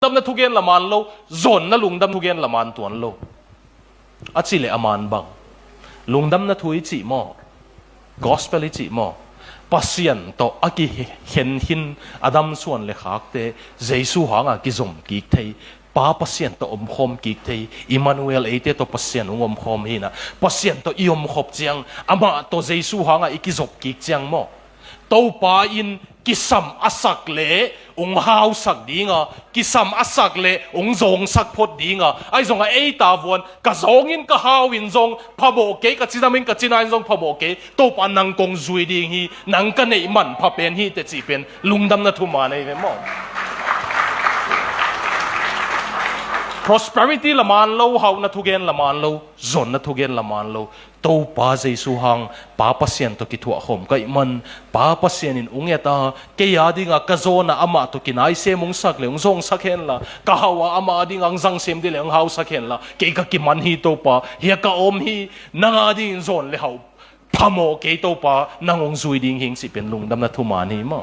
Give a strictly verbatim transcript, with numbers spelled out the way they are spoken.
lungdamna thugen laman lo, zonna lungdam thugen laman tuan lo. A cih leh a man bang? Lungdamna thu i cih maw? Gospel i cih maw? Pasian tawh a kikhen khin Adam suan le khakte Jesu hanga kizom kik thei, Pa Pasian tawh omkhawm kik thei, Immanuel, eite tawh Pasian hong omkhawm hi na. Pasian tawh i omkhop ciang, amah tawh Jesu hanga i kizop kik ciang maw, Topa in kisam a sak le ung hausak dinga, kisam a sak le ung zawngsak phot dinga, ahi zonga ei tavuan, ka zawngin ka hauin zong phamawh kei, ka cidam in ka cina in zong phamawh kei, Topa nang kong zui ding hi, nang ka neih manpha pen hi teh cih pen lungdamna thuman ahi ve maw? Prosperity laman lo, hauhna thugen laman lo, zonna thugen laman lo, Topa Jesu hang Pa Pasian tawh kithuahkhawm ka hih man, Pa Pasian in ung et a, kei a dinga ka zawna amah tawh kinaisem ung sak le ung zawngsak henla, ka hauh a amah a dinga ung zangsem dih le ung hausak henla, kei ka kiman hi Topa, hia ka om hi, nang a dingin zawn le hauh phamawh kei Topa, nang ung zui ding hing cih pen lungdamna thuman hi maw?